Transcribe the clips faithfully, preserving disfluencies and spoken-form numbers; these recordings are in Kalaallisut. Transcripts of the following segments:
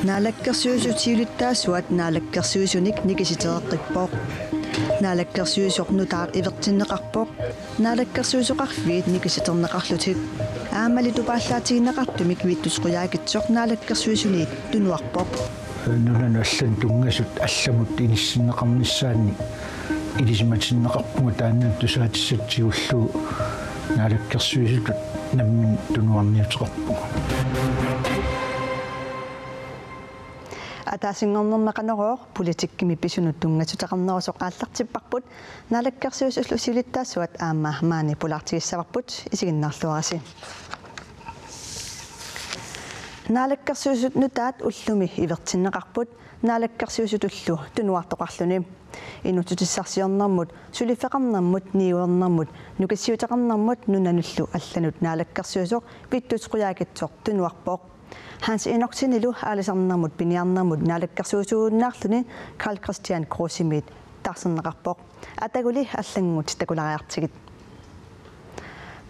Naalakkersuisut siulittaasuat naalakkersuisunik nikisitereqqippoq. Naalakkersuisoq nutaaq ivertinneqarpoq. Naalakkersuisoqarfiit nikisiterneqarlutik. Aammali tupaallaatigineqartumik Vittus Qujaukitsoq naalakkersuisuniit tunuarpoq. Nunanut allanut tunngasut allamut inissinneqarnissaannik ilisimatinneqarpunga, taanna tusaatissatigullugu naalakkersuisutut nammineq tunuarniuteqarpunga. Ataasinngornermi Qanorooq politikkimi pisunut tunngassuteqarnerusoq aallartipparput, naalakkersuisullu siulittaasuat aamma maani pulaartigissavarput, isiginnaarluarisi. Naalakkersuisut nutaat ullumi ivertinneqarput naalakkersuisutullu tunuartoqarluni. Inuussutissarsiornermut, suliffeqarnermut, niuernermut, nukissiuteqarnermut nunanullu allanut naalakkersuisoq Vittus Qujaukitsoq tunuarpoq. Hans Enoksenillu aalisarnermut piniarnermut naalakkersuisuujunnaarluni Karl-Kristian Krusemiit taarserneqarpoq. Ataguli allanngutit takulaariartigit.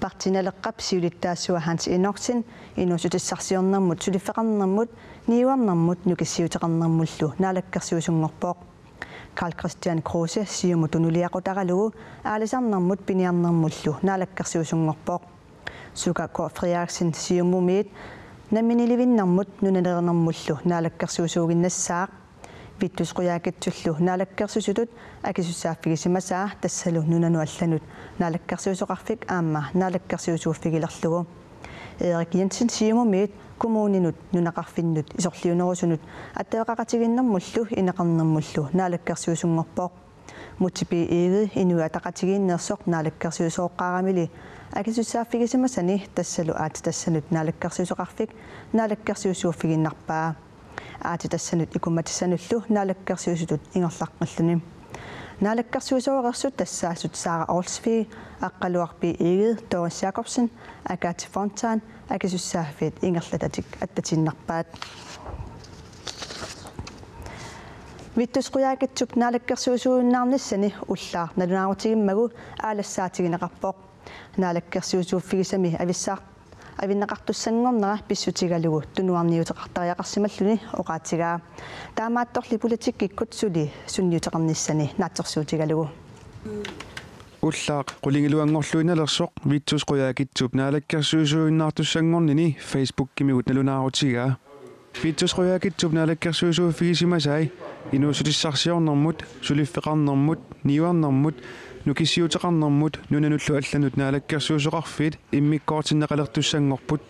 Partii Naleqqap siulittaasua Hans Enoksen inuussutissarsiornermut, suliffeqarnermut, niuernermut, nukissiuteqarnermullu naalakkersuisunngorpoq. Karl-Kristian Kruse Siumut tunuliaqutaralugu aalisarnermut piniarnermullu naalakkersuisunngorpoq. Suka K. Frederiksen Siumumiit namminiilivinnermut nunalerinermullu naalakkersuisuuginnassaaq. Vittus Qujaukitsullu naalakkersuisutut akisussaaffigisimasaa, tassalu nunanut allanut naalakkersuisoqarfik aamma naalakkersuisuuffigilerlugu. Erik Jensen Siumumiit kommuninut, nunaqarfinnut, isorliunerusunut, attaveqaqatigiinnermullu ineqarnermullu naalakkersuisunngorpoq. Múte B. Egede Inuit Ataqatigiinneersoq naalakkersuisooqqaaramili akisussaaffigisimasani, tassalu aatsitassanut naalakkersuisoqarfik naalakkersuisuuffigiinnarpaa. Aatsitassanut ikummatissanullu naalakkersuisutut ingerlaqqilluni. Naalakkersuisooreersut tassaasut Sara Olsvig, Aqqaluaq B. Egede, Doris Jakobsen, Agathe Fontain akisussaaffiit ingerlatatik attatiinnarpaat. Vittus Qujaukitsup naalakkersuisuujunnaarnissani ullaaq nalunaarutigimmagu aalassaatigineqarpoq. Naalakkersuisuuffigisami avissaar-, avinneqartussanngornera pissutigalugu tunuarniuteqartariaqarsimalluni oqaatigaa. Taamaattorli politikkikkut suli sunniuteqarnissani naatsorsuutigalugu. Ullaaq qulingiluanngorluinnalersoq Vittus Qujaukitsup naalakkersuisuujunnaartussanngornini Facebookimigut nalunaarutigaa. Vittus Qujaukitsup naalakkersuisuuffigisimasai inuussutissarsiornermut, suliffeqarnermut, niuernermut, nukissiuteqarnermut nunanullu allanut naalakkersuisoqarfiit immikkoortinneqalertussanngorput.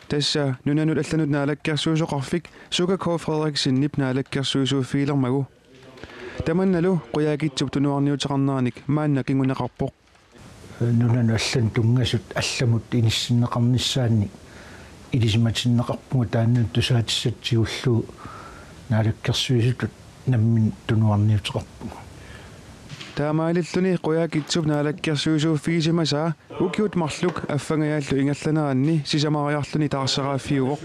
Tassa nunanut allanut naalakkersuisoqarfik Suka K. Frederiksenip naalakkersuisuuffigilermagu. Tamannalu Qujaukitsup tunuarniuteqarneranik maanna kinguneqarpoq. Nunanut allanut tunngasut allamut inissinneqarnissaannik ilisimatinneqarpunga, taanna tusaatissatigullugu naalakkersuisutut nammineq tunuarniuteqarpunga. Taamaalilluni Qujaukitsup naalakkersuisuuffigisimasaa ukiut marluk affangajaallu ingerlaneranni sisamariarluni taarseraaffiuvoq.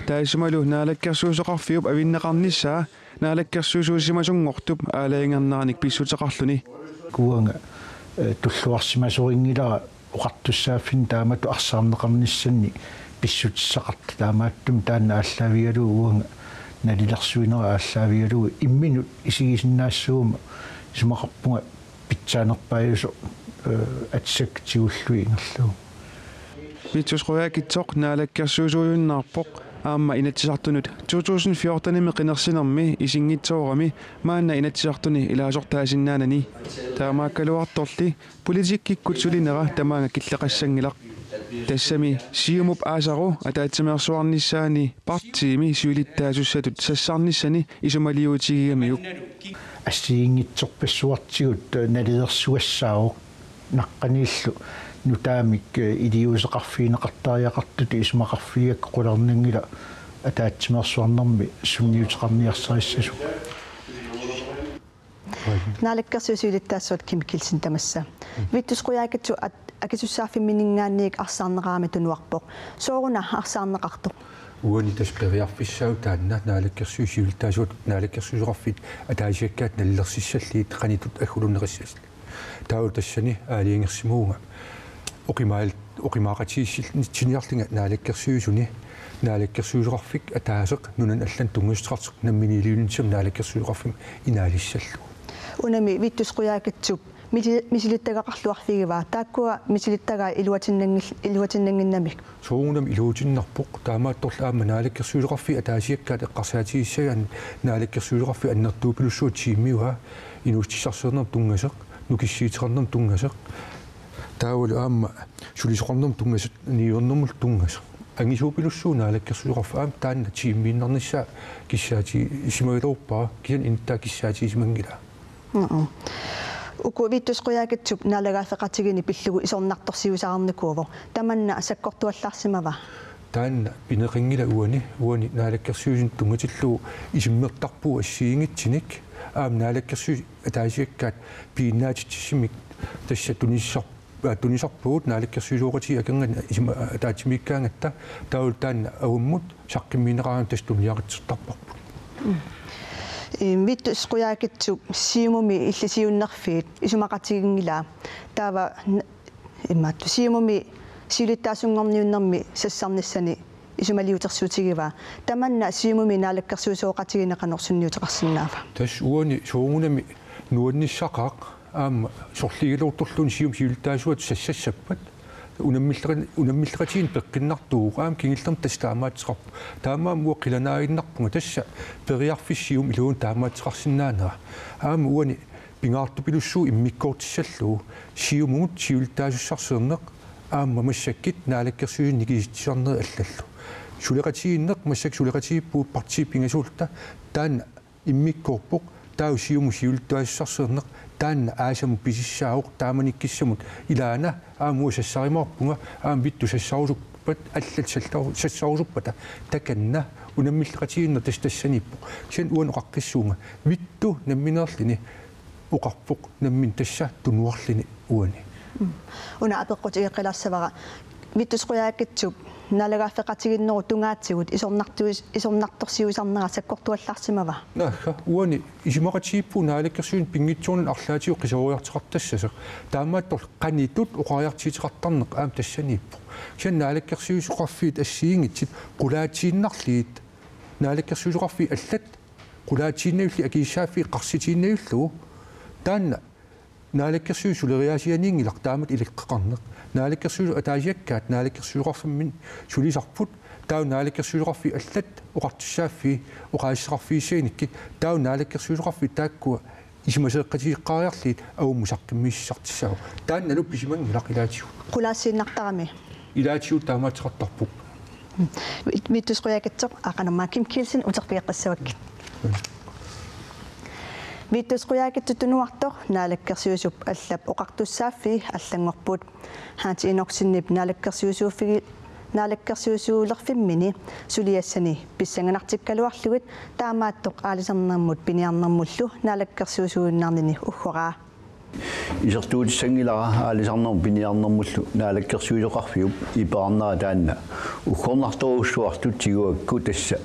Taassumalu naalakkersuisoqarfiup avinneqarnissaa naalakkersuisuusimasunngortup aalajangerneranik pissuteqarluni. Uanga, eh, tulluarsimasorinngilara oqartussaaffinni taamatut arsaarneqarnissannik pissutissaqartut, taamaattumik taanna aallaavigalugu, uanga nalilersuinera aallaavigalugu imminut isigisinnaassaguma isumaqarpunga pitsaanerpaajusoq, eh, atisakka tigullugit ingerlavoq. Vittus Qujaukitsoq naalakkersuisuujunnaarpoq aamma Inatsisartunut to tusind fjortenimi qinersinermi isinngitsoorami maanna Inatsisartuni ilaasortaasinnaanani. Taamaakkaluartorli politikkikkut sulinera tamaanga killeqassanngilaq. Tassami Siumup aasaru ataatsimeersuarnissaani partiimi siulittaasussatut sassarnissani isumaliuutigigamiuk. Assigiinngitsorpassuartigut nalilersugassaavoq, naqqaniillu nutaamik iliuuseqarfigineqartariaqartutut isumaqarfigigakku qularnanngilaq ataatsimeersuarnermi sunniuteqarniarsarissasut. Naalakkersuisut siulittaasuat Kim Kielsen tamassa. Vittus Qujaukitsoq at-, akisussaaffimmininngaanniit arsaarneqarami tunuarpoq. Sooruna arsaarneqartoq? Uani tassa periarfissaavoq taanna naalakkersuisut siulittaasuat naalakkersuisoqarfiit ataasiakkaat nalilersissallugit qanoq ittut agguluneqassallutik. Taava tassani aalajangersimavunga Oqimaal-, oqimaaqatigiissitsiniarlunga naalakkersuisuni, naalakkersuisoqarfik ataaseq nunanut allanut tunngassuteqartoq namminiilivinnissamut naalakkersuisoqarfimmut inaalissallugu. Unami Vittus Qujaukitsup misi-, misilittagaqarluarfigivaa, taakkua misilittagaat iluatinnanngil-, iluatinnannginnamik? Soorunami iluatinnarpoq, taamaattorli aamma naalakkersuisoqarfiit ataasiakkaat eqqarsaatigissagaanni naalakkersuisoqarfiup annertuupilussuaq tiimivaa, inuussutissarsiornermut tunngasoq, nukissiuteqarnermut tunngasoq, taavalu aamma sulisoqarnermut tunngasoq, niuernermullu tunngasoq. Angisuupilussuuvoq naalakkersuisoqarfik, aamma taanna tiimiinnarnissaa kissaatigisimagaluarpara, kisianni inuttaa kissaatigisimanngilaat. Mm-mm. Uku Vittus Qujaukitsup naalagaaffeqatigiinni pillugu isornartorsiuisarnikuuvoq. Tamanna sakkortuallaarsimava? Taanna pineqanngilaq uani, uani naalakkersuisunut tunngatillugu isummertarpugut assigiinngitsunik, aamma naalakkersuisut ataasiakkaat piginnaatitsissummik tassa tunissar-, aa, tunisarpugut naalakkersuisooqatigiit akornanni isuma-, ataatsimiikkaangatta, taavalu taanna avammut saqqummiunneqaraangat tassa tuniniaqartarparput. Mm. Ee, Vittus Qujaukitsup Siumumi illit siunnerfiit isumaqatiginngilaa. Taava n-, imaattoq Siumumi siulittaasunngorniunnermi sassarnissani isumaliutersuutigivaa. Tamanna Siumumi naalakkersuisooqatigiinni qanoq sunniuteqarsinnaava? Tassa uani soorunami nuannissaqaaq aamma sorliigaluartorluunniit Siumup siulittaasuata sassassappat. Unammilleqa-, unammilleqatigiinneq peqqinnartuuvoq, aamma kingullermik tassa taamaattoqarpoq. Taamaammat uanga qilanaaginnarpunga tassa periarfissaq Siumup iluani taamaattoqarsinnaanera. Aamma uani pingaartupilussuuvoq immikkoortissallugu Siumumut siulittaasussarsiorneq aamma massakkut naalakkersuisunut nikisitsisarnerit allallu. Suleqatigiinneq massakkut suleqatigiippugut partiit pingasuulluta, taanna immikkoorpoq, taava Siumup siulittaasussarsiorneq taanna aasamut pisissaavoq, taamanikkussamut ilaana aamma uanga sassarumaarpunga, aamma Vittus sassarusuppat, allat sassaru-, sassarusuppata takanna, unammilleqatigiinneq tassa tassaniippoq. Kisianni uani oqaqqissuunga Vittus nammineerluni oqarpoq nammineq tassa tunuarluni uani. Mm. Una apeqqutigeqqilaassavara. Vittus Qujaukitsup naalagaaffeqatigiinnerup tungaatigut isornartuis-, isornartorsiuisarnera sakkortuallaarsimava? Naagga, uani isumaqatigiippugut naalakkersuisunut pinngitsoornani arlaatigut qisuariartoqartassasoq. Taamaattorli qanoq ittut oqariartuuteqartarneq aamma tassaniippoq. Kisianni naalakkersuisoqarfiit assigiinngitsut qulaatiinnarlugit, naalakkersuisoqarfiit allat qulaatiinnarlugit, akisussaaffik eqqarsaatiinnarlugu. Taanna naalakkersuisut suleriaasianngillat taamatut ilikkaqarneq. Naalakkersuisut ataasiakkaat naalakkersuisoqarfimminni sulisarput, taava naalakkersuisoqarfiit allat oqartussaaffii oqaaseqarfigissagunikkit, taava naalakkersuisoqarfiit taakkua isumaseeqqatigeqqaariarlugit avammut saqqummiussisartussaavoq. Taannalu pisimanngilaq ilaatigut. Qulaasiinnartarami? Ilaatigut taamaattoqartarpoq. Vittus Qujaukitsoq, aa, qanormaa, Kim Kielsen uterfigeqqissavakkit. Vittus Qujaukitsup tunuartoq naalakkersuisup allap oqartussaaffii allanngorput. Hans Enoksenip naalakkersuisuuffigi-, naalakkersuisuulerfimmini suliassani pissanganartikkaluarlugit taamaattoq aalisarnermut piniarnermullu naalakkersuisuunnaarnini uggoraa. Isertuutissanngilara aalisarnermut piniarnermullu naalakkersuisoqarfiup iperarnera taanna uggornartorujussuartut tiguakku, tassa,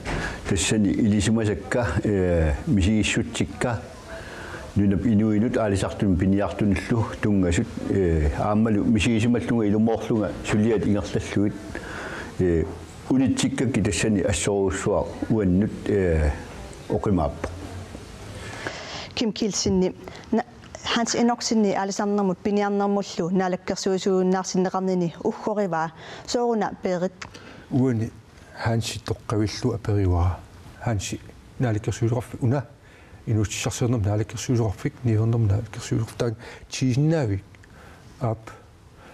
tassani ilisimasakka, ee, misigissutsikka, nunap inuinut aalisartunut piniartunullu tunngasut, ee, aammalu misigisimallunga ilumoorlunga suliat ingerlallugit, ee, unitsikkakkit tassani assorujussuaq uannut, ee, oqimaappoq. Kim Kielsen, na-, Hans Enoksen aalisarnermut piniarnermullu naalakkersuisuunnaarsinneqarnini uggorivaa, sooruna Berit? Uani Hansi toqqavillugu aperivara. Hansi, naalakkersuisoqarfik una, inuussutissarsiornermut naalakkersuisoqarfik, niuernermut naalakkersuisoqarfik, taanna tiisinnaavik? Aap.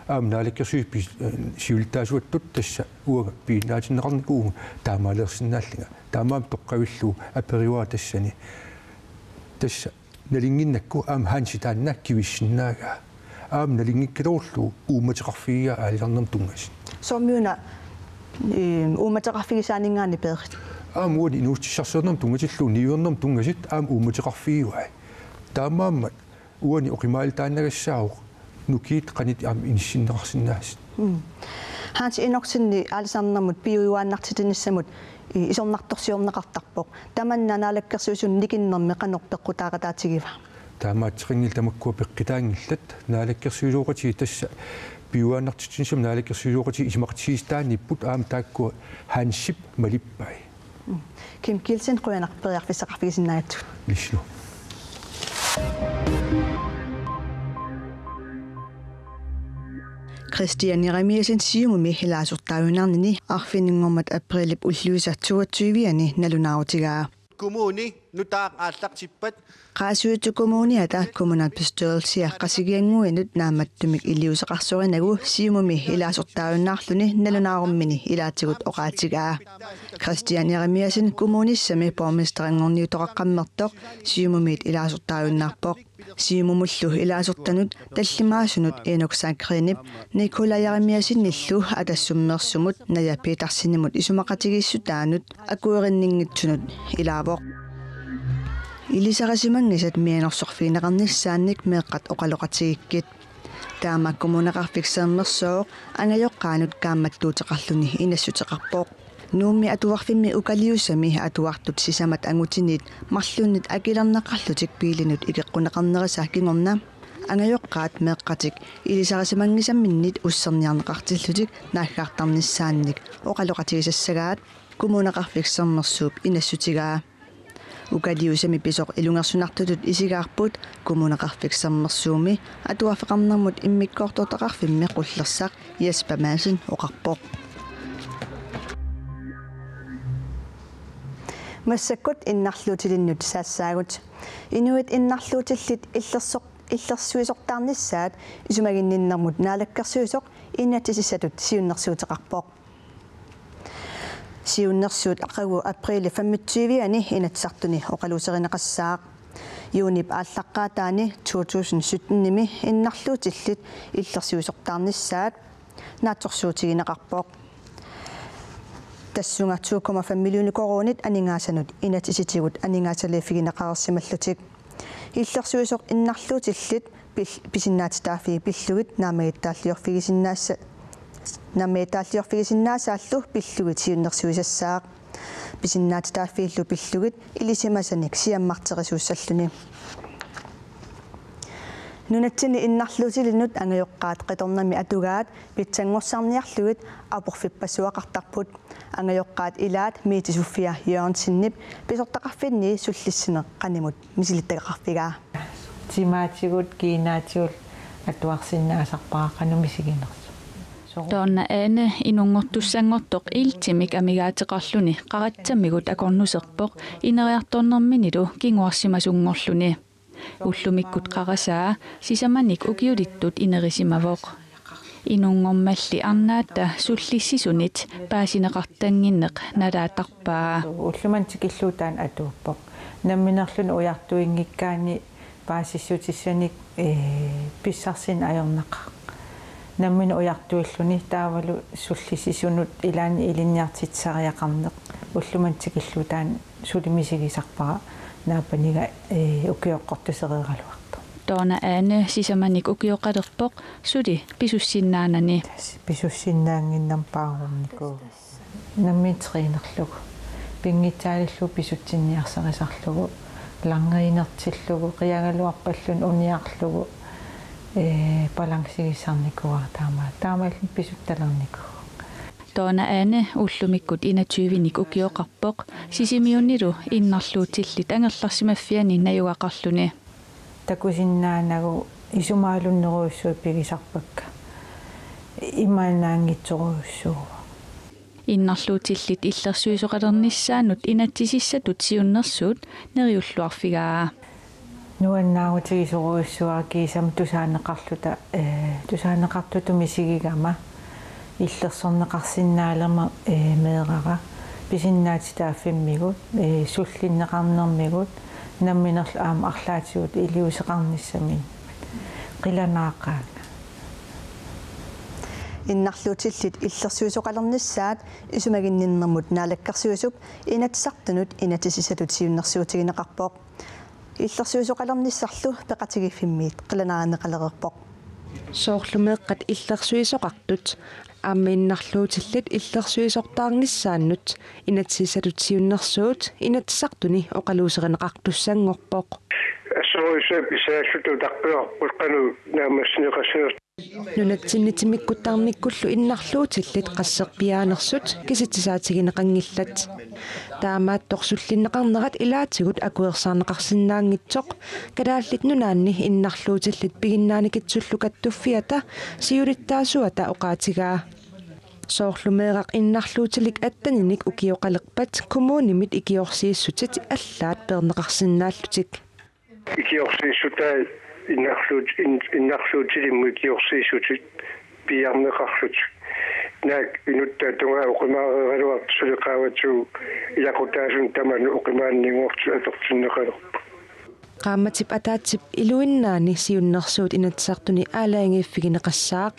Aamma naalakkersuisut pis-, ee, siulittaasuattut tassa uanga piginnaatinneqarnikuuvunga taamaaliorsinnaallunga. Taamaammat toqqavillugu aperivara tassani. Tassa nalunnginnakku aamma Hansi taanna kivissinnaagaa. Aamma nalunngikkaluarlugu uummateqarfigigaa aalisarnermut tunngasut. Soormiuna, ee, uummateqarfigisaaninngaanniit, Berit? Aamma uani inuussutissarsiornermut tunngatillugu niuernermut tunngasut aamma uummateqarfigivai. Taamaammat uani oqimaalitaannagassaavoq nukiit qanoq aamma inissinneqarsinnaasut. Mm. Hans Enoksen aalisarnermut piujuaannartitanissamut, ee, isornartorsiorneqartarpoq. Tamanna naalakkersuisunut nikinnermi qanoq peqqutaaqataatigiva? Taamaattoqanngilaq, tamakkua peqqutaanngillat. Naalakkersuisooqatigiit tassa piujuaannartitsinissamut naalakkersuisooqatigiit isumaqatigiissutaanniipput aamma taakkua Hansip malippai. Kim Kielsen, qujanaq periarfissaqarfigisinnaagatsigut. Ilisilu. Kristian Jeremiassen Siumumi ilaasortaajunnaarnini arfininngormat aprilip ulluisa toogtyve-ani nalunaarutigaa. Kommuni nutaaq aallartippat. Qaasuitsup Kommuniata kommunalbestyrelsia Qasigiannguinut naammattumik iliuuseqarsorinagu Siumumi ilaasortaajunnaarluni nalunaarummini ilaatigut oqaatigaa. Kristian Jeremiassen kommunissami borgmesterinngorniutoqaqqammersoq Siumumiit ilaasortaajunnaarpoq. Siumumullu ilaasortanut tallimaasunut Enok Sandgreenip, Nikolaj Jeremiassenillu Atassummeersumut Naja Petersenimut isumaqatigiissutaanut akuerinninngitsunut ilaavoq. Ilisarisimanngisat mianersorfigineqarnissaannik meeqqat oqaloqatigikkit. Taama Kommuneqarfik Sermersooq angajoqqaanut kaammattuuteqarluni inassuteqarpoq. Nuummi atuarfimmi Ukaliusami atuartut sisamat angutiniit marlunnit akilerneqarlutik biilinut ikeqquneqarnerisa kingorna angajoqqaat meeqqatik ilisarisimanngisaminnik usserniarneqartillutik naaggaartarnissaannik oqaloqatigisassagaat Kommuneqarfik Sermersuup inassutigaa. Ukaliusami pisoq ilungersunartutut isigaarput Kommuneqarfik Sermersuumi Atuarfeqarnermut Immikkoortortaqarfimmi qullersaq Jesper Madsen oqarpoq. Massakkut innarluutilinnut saassaagut. Inuit innarluutillit illersoq-, illersuisortaarnissaat isumaginninnermut naalakkersuisoq inatsisissatut siunnersuuteqarpoq. Siunnersuut aqagu aprilip femogtyve-ani Inatsisartuni oqaluuserineqassaaq. Juunip aallaqqaataani to tusind sytten-imi innarluutillit illersuisortaarnissaat naatsorsuutigineqarpoq. Tassunga to komma fem millioner koruunit aningaasanut inatsisitigut aningaasaliiffigineqareersimallutik. Illersuisoq innarluutillit pil-, pisinnaatitaaffii pillugit naammagittaalliorfigisinnaassa-, naammagittaalliorfigisinnaasaallu pillugit siunnersuisassaaq. Pisinnaatitaaffiillu pillugit ilisimasanik siammarterisuussalluni. Nunatsinni innarluutilinnut angajoqqaat qitornamik atugaat pitsanngorsarniarlugit aporfippassuaqartarput. Angajoqqaat ilaat Mette Sofia Jørgensenip pisortaqarfinni sullissineq qanimut misilittagaqarfigaa. Timaatigut kiinaatigut atuarsinnaasarpara qanoq misiginersoq. Soorlu Doorna Ane inunngortussanngortoq iltimik amigaateqarluni qaratsamigut akornuserpoq ineriartornerminilu kinguarsimasunngorluni. Ullumikkut qarasaa sisamanik ukiulittut inerisimavoq. Inunngormalli arnaatta sullissisunit paasineqartannginneq nalaattarpaa. Ullumimut tikillugu taanna atuuppoq. Namminerluni ujartuinngikkaanni paasissutissanik, ee, pissarsineq ajornaqaaq. Nammineq ujartuilluni taavalu sullissisunut ilaanni ilinniartitsisariaqarneq ullumimut tikillugu taanna suli misigisarpara naapaniga, ee, ukioqqortusereeraluartoq. Doorna Ane sisamanik ukioqalerpoq suli pisussinnaanani. Pisussinnaannginnama paarornikuuvoq. Nammineq trænerlugu. Pinngitsaalillugu pisutsinniarsarisarlugu. Langerinertillugu, qiagaluarpalluni uniarlugu, ee, balancigissarnikuuara taama. Taamaalilluni pisuttalernikuuvoq. Doorna Ane ullumikkut enogtyvenik ukioqarpoq, Sisimiunilu innarluutillit angerlarsimaffianni najugaqarluni. Takusinnaanagu isumaalunnerujussuit pigisarpakka. Imaannaanngitsorujussuuvoq. Innarluutillit illersuisoqalernissaannut inatsisissatut siunnersuut neriulluarfigaa. Nuannaarutigisorujussuuara kiisami tusaaneqarluta, ee, tusaaneqartutut misigigama illersorneqarsinnaalermat, ee, meerara pisinnaatitaaffimmigut, ee, sullinneqarnermigut namminerlu aamma arlaatigut iliuuseqarnissaminnik qilanaaqaanga. Innarluutillit illersuisoqalernissaat isumaginninnermut naalakkersuisup Inatsisartunut inatsisissatut siunnersuutigineqarpoq. Illersuisoqalernissarlu peqatigiiffimmiit qilanaarineqalereerpoq. Soorlu meeqqat illersuisoqartut aamma innarluutillit illersuisortaarnissaannut inatsisissatut siunnersuut Inatsisartuni oqaluuserineqartussanngorpoq. Assorujussuaq pisaalluta utarpiarput qanoq naammassineqassanersoq. Nunatsinni timikkuttarnikkullu innarluutillit qasseq piaanersut kisitsisaatigineqanngillat. Taamaattoq sullinneqarnerat ilaatigut akuersaarneqarsinnaanngitsoq Kalaallit Nunaanni Innarluutillit Piginnaanikitsullu Kattuffiata siulittaasuata oqaatigaa. Soorlu meeraq innarluutilik atteninik ukioqalerpat kommunimit ikiorsiissutit allaat peerneqarsinnaallutik. Ikiorsiissutai innarluut-, in-, innarluutilimmut ikiorsiissutit piiarneqarlutik. Naak inuttaata tungaa oqimaareeraluartut suli qaavatigut ilaqutaasunut tamanut oqimaanninngortut atortinneqalerput. Qaammatip ataatsip iluinnaani siunnersuut Inatsisartuni aalajangiiffigineqassaaq.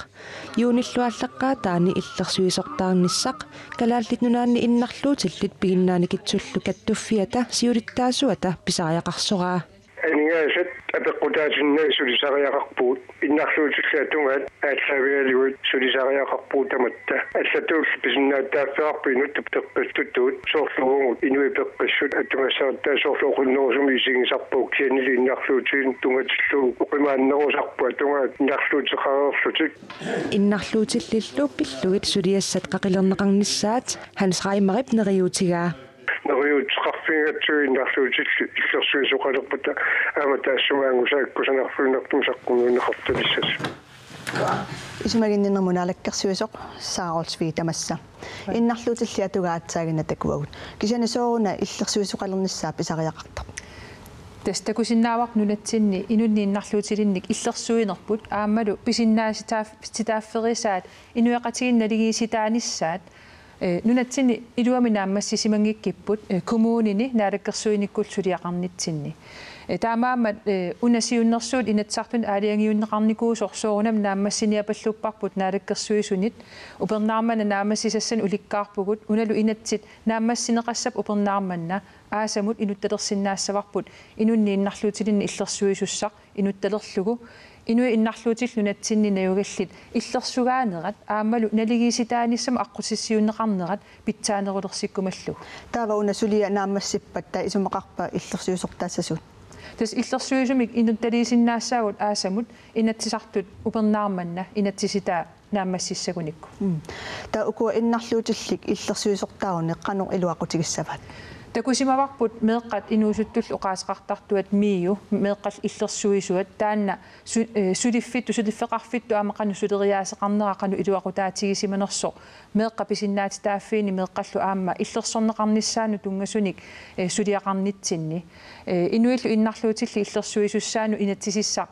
Juunillu aallaqqaataani illersuisortaarnissaq Kalaallit Nunaanni Innarluutillit Piginnaanikitsullu Kattuffiata siulittaasuata pisariaqarsoraa. Aningaasat apeqqutaasinnagit sulisariaqarpugut, innarluutillit tungaat aallaavigalugit sulisariaqarpugut tamatta. Allatuulli pisinnaatitaaffeqarput inuttut peqqissutut, soorlu uagut inuit peqqissut atugassarittaa soorlu oqinnerusumik isigisarpagut, kisiannili innarluutillit tunngatillugu oqimaannerusarput tungaat innarluuteqareerlutik. Innarluutillillu pillugit suliassat qaqilerneqarnissaat Hans Reimerip neriuutigaa. Neriuuteqarfigigatsigu innarluutillit illersuisoqalerpata aamma taassuma angusaat kusanarluinnartumik saqqummiunneqartalissasoq. Isumaginninnermut naalakkersuisoq Sara Olsvig tamassa. Innarluutillit atugaat aatsaannguaq takuagut. Kisianni sooruna illersuisoqalernissaa pisariaqartoq? Tassa takusinnaavarput nunatsinni inunnik innarluutilinnik illersuinerput aammalu pisinnaatitaaf-, -titaafferisaat inuiaqatigiinni naligiissitaanissaat. Eh, nunatsinni iluamik naammassisimanngikkipput, eh, kommunini naalakkersuinikkullu suliaqarnitsinni. Eh, taamaammat, eh, una siunnersuut Inatsisartuni aalajangiunneqarnikuusoq soorunami naammassiniapallupparput naalakkersuisunit, upernaaq manna naammassisassanik ulikkaarpugut, unalu inatsit naammassineqassapput upernaaq manna, aasamut inuttalersinnaassavarput inunnik innarluutilinnik illersuisussaq inuttalerlugu, inuit innarluutillit nunatsinni najugallit illersugaanerat aammalu naligiissitaanissamut aqqutissiuunneqarnerat pitsaanerulersikkumallugu. Taava una suliaq naammassippat taava isumaqarpa illersuisortaassasugut? Tassa illersuisumik inuttaliisinnaassaagut aasamut Inatsisartut upernaaq manna inatsisitaa naammassissagunikku. Mm. Taava ukua innarluutillit illersuisortaaruni qanoq iluaqutigissavaat? Takusimavarput meeqqat inuusuttullu oqaaseqartartuat MIO, meeqqallu illersuisuat, taanna su-, eh, suliffittut, suliffeqarfittut aamma qanoq suleriaaseqarnera qanoq iluaqutaatigisimanersoq, meeqqat pisinnaatitaaffiini meeqqallu aamma illersorneqarnissaannut tunngasunik, eh, suliaqarnitsinni. Eh, inuillu innarluutillit illersuisussaannut inatsisissaq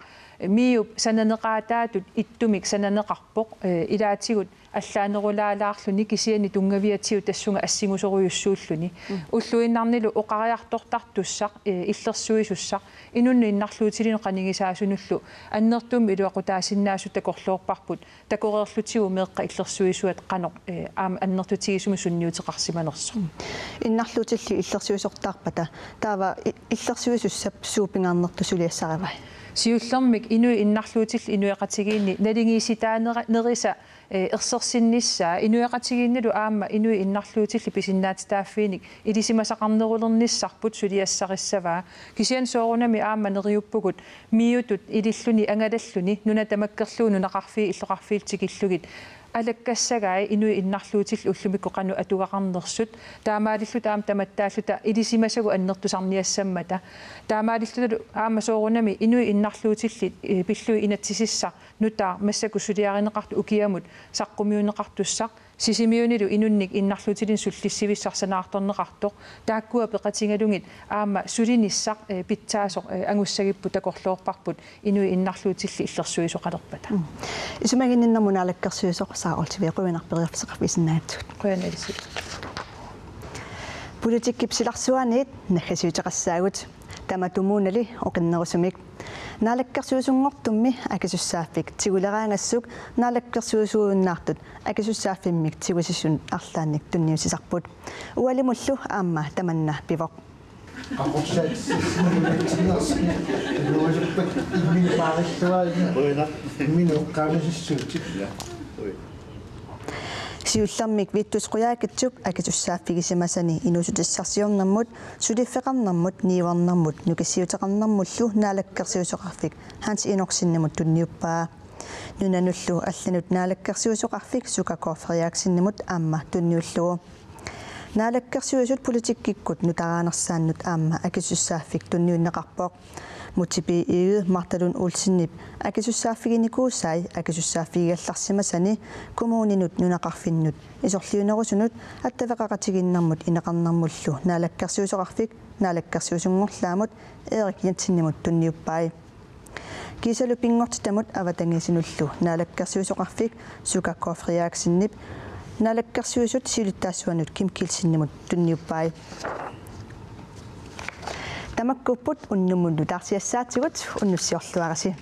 MIO-p sananeqaataatut ittumik sananeqarpoq, eh, ilaatigut allaanerulaalaarluni kisianni tunngaviatigut tassunga assingusorujussuulluni. Mm. Ulluinnarnilu oqariartortartussaq, eh, illersuisussaq, inunnut innarluutilinnut qanigisaasunullu annertuumik iluaqutaasinnaasut takorloorparput, takoreerlutigu meeqqat illersuisuat qanoq, eh, aamma annertutigisumik sunniuteqarsimanersoq. Mm. Innarluutillit illersuisortaarpata, taava i-, illersuisussap suut pingaarnertut suliassarivai? Siullermik inuit innarluutillit inuiaqatigiinni naligiissitaanera-, -nerisa, eh, ersersinnissaa, inuiaqatigiinnilu aamma inuit innarluutillit pisinnaatitaaffiinik ilisimasaqarnerulernissarput suliassarissavaa. Kisianni soorunami aamma neriuppugut MIO-tut ililluni angalalluni nuna tamakkerlugu nunaqarfiit illoqarfiillu tikillugit alakkassagaat inuit innarluutillit ullumikkut qanoq atugaqarnersut. Taamaalilluta aamma tamattaalluta ilisimasagut annertusarniassammata. Taamaalillutalu aamma soorunami inuit innarluutillit, eh, pillugit inatsisissaq nutaaq massakkut suliarineqartoq ukiamut saqqummiunneqartussaq, Sisimiunilu inunnik innarluutilinnik sullissivissaq sanaartorneqartoq, taakkua peqatigalugit aamma sulinissaq, eh, pitsaasoq, eh, angussagipput takorloorparput inuit innarluutillit illersuisoqalerpata. Mm. Isumaginninnermut naalakkersuisoq Sara Olsvig, qujanaq periarfissaqarfigisinnaagatsigut. Qujanaq ilissilu. Politikkip silarsuaaniit naggasiuteqassaagut. Tamatumuunali oqinnerusumik. Naalakkersuisunngortummi akisussaaffik tiguleraangassuk naalakkersuisuujunnaartut akisussaaffimmik tigusisut arlaannik tunniussisarput. Ualimullu aamma tamanna pivoq. Siullermik Vittus Qujaukitsup akisussaaffigisimasani inuussutissarsiornermut, suliffeqarnermut, niuernermut, nukissiuteqarnermullu naalakkersuisoqarfik Hans Enoksenimut tunniuppaa. Nunanullu allanut naalakkersuisoqarfik Suka K. Frederiksenimut aamma tunniullugu. Naalakkersuisut politikkikkut nutaarsiaannut aamma akisussaaffik tunniunneqarpoq. Múte B. Egede Martha Lund Olsenip akisussaaffiginikuusai akisussaaffigigallarsimasani kommuninut nunaqarfinnut isorliunerusunut attaveqaqatigiinnermut ineqarnermullu naalakkersuisoqarfik naalakkersuisunngorlaamut Erik Jensenimut tunniuppai. Kiisalu pinngortitamut avatangiisinullu naalakkersuisoqarfik Suka K. Frederiksenip naalakkersuisut siulittaasuanut Kim Kielsenimut tunniuppai. Tamakkuupput unnummut nutaarsiassaatigut, unnussiorluarisi.